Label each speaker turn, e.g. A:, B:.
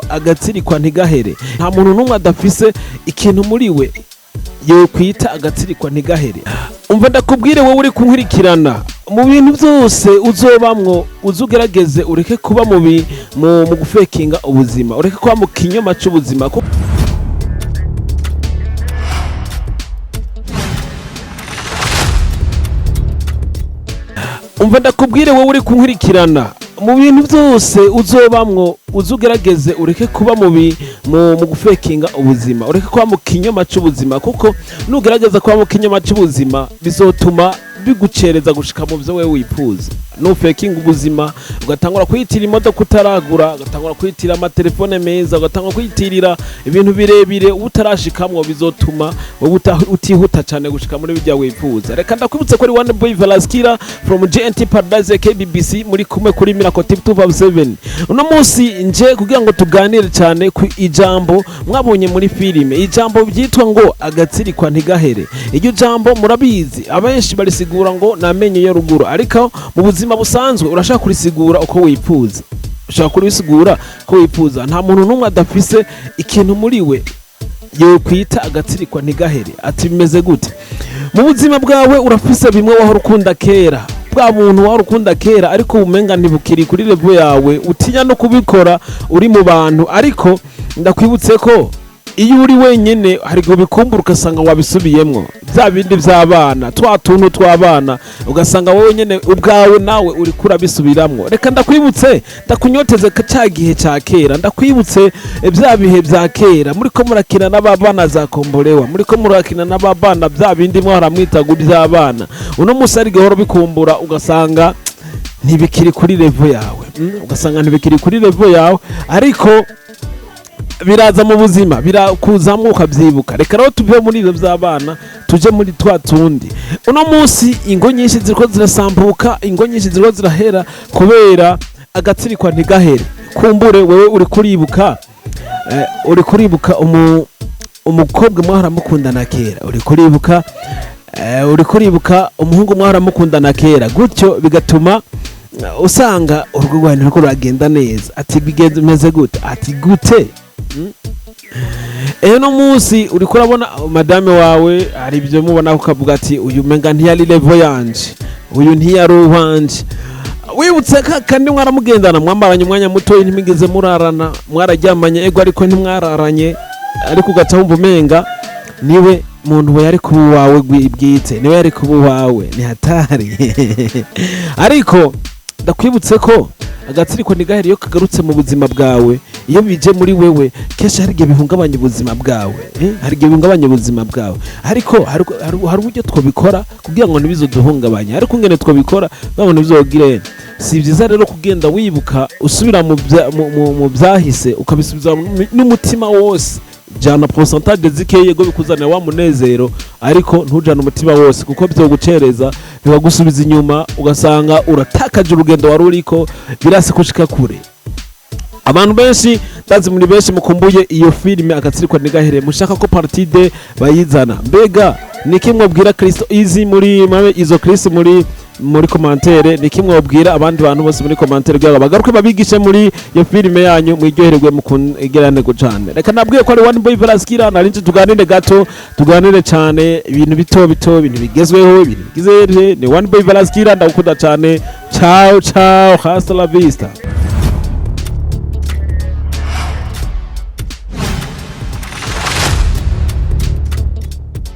A: Agatsirikwa ntigahere. Nta muntu n'umwe adafise ikintu muri we yokwita agatsirikwa ntigahere. Umva ndakubwire, wowe uri kunkurikirana, mu bintu byose uzobamwo, uze ugerageze ureke kuba mu gufekinga ubuzima, ureke kuba mu kinyoma c'ubuzima. Umva ndakubwire, wowe uri kunkurikirana, mu bintu byose uzobamwo, uze ugerageze ureke kuba mu gufekinga ubuzima, ureke kuba mu kinyoma c'ubuzima, kuko nugerageza kuba mu kinyoma c'ubuzima bizotuma bigucereza gushika mu byo wewe wifuza. Nufekinga ubuzima, ugatangura kwitira imodoka utaragura, ugatangura kwitira amatelefone meza, ugatangura kwitirira ibintu birebire utarashikamwo, bizotuma wowe utihuta cyane gushika muri bijya wifuza. Reka ndakwibutse ko ari One Boy Velaskira from GNT Paradise KBBC, muri kumwe kuri Miracle Tip 257. Uno munsi nje kugira ngo tuganire cyane ku ijambo mwabonye muri filime, ijambo byitwa ngo agatsirikwa ntigahere. Iryo jambo murabizi, abenshi barisigura ngo namenye yo ruguru, ariko mu buzima busanzwe urashaka kurisigura uko wifuza, ushaka kurisigura ko wifuza. Nta muntu n'umwe adafise ikintu muri we yokwita agatsirikwa ntigahere. Ati bimeze gute? Mu buzima bwawe urafise bimwe wahora ukunda kera, bwa buntu wahora ukunda kera, ariko umenga ntibukiri kuri level yawe, utinya no kubikora uri mu bantu. Ariko ndakwibutse ko iyo uri wenyine hari igihe ubikumbura, ugasanga wabisubiyemwo bya bindi by'abana, twa tuntu tw'abana, ugasanga wowe nyene ubwawe nawe uriko urabisubiramwo. Reka ndakwibutse, ndakunyoteze ka cya gihe cya kera, ndakwibutse bya bihe bya kera muriko murakina n'ababana za kombolewa, muriko murakina n'ababana bya bindi mwahora mwitaga iby'abana. Uno munsi hari igihe uhora ubikumbura, ugasanga ntibikiri kuri level yawe, ugasanga ntibikiri kuri level yawe, ariko biraza mu buzima, birakuzamwo ukabyibuka. Reka rero tuve muri ibyo by'abana, tuje muri twa tundi. Uno munsi ingo nyinshi ziriko zirasambuka, ingo nyinshi ziriko zirahera kubera agatsirikwa ntigahere. Kumbure wewe uri kuribuka umukobwa mwahora mukundana kera, uri kuribuka umuhungu mwahora mukundana kera, gutyo bigatuma usanga urugo rwanyu ntiriko ruragenda neza. Ati bigenze bimeze gute? Ati gute? Ejo no munsi uriko urabona madame wawe, hari ibyo mubona ukavuga ati uyu menga ntiyari level yanje, uyu ntiyari uwanje. Wibutse ka kandi mwaramugendana, mwambaranye umwanya muto, ntimigeze murarana, mwararyamanye ego, ariko ntimwararanye, ariko ugaca wumva umenga niwe muntu we yari kuba uwawe bwite, niwe yari kuba uwawe. Ni hatari. Ariko ndakwibutse ko agatsiriko ntigahere, iyo kagarutse mu buzima bwawe, iyo bije muri wewe, kenshi hari igihe bihungabanya ubuzima bwawe, hari igihe bihungabanya ubuzima bwawe. Ariko hari uburyo twabikora kugira ngo ntibizoduhungabanye, ariko ingene twabikora kugira ngo ntibizogire. Si byiza rero kugenda wibuka usubira mu byahise, ukabisubiza n'umutima wose. Jana pourcentage zikeye go bikuzanira wa munezero, ariko ntujane umutima wose, kuko byogucereza, bikagusubiza inyuma, ugasanga uratakaje urugendo wari uriko, birase kushika kure. Abantu benshi, ndazi muri benshi mukumbuye iyo filime agatsirikwa ntigahere, mushaka ko partie deux bayizana. Mbega niki mwobwira Kristo izi muri mabe izo Chris muri commentaire? Niki mwobwira abandi bantu bose muri commentaire kugira ngo bagaruke babigishe muri iyo filime yanyu, mwiryohererwe, mukungerane cyane? Reka nabwiye ko ari One Boy Velaskira, nari nje tuganire gato, tuganire cyane ibintu bito bito, ibintu bigezweho, ibintu bigize. Ni One Boy Velaskira, ndagukunda cyane. Ciao ciao, hasta la vista.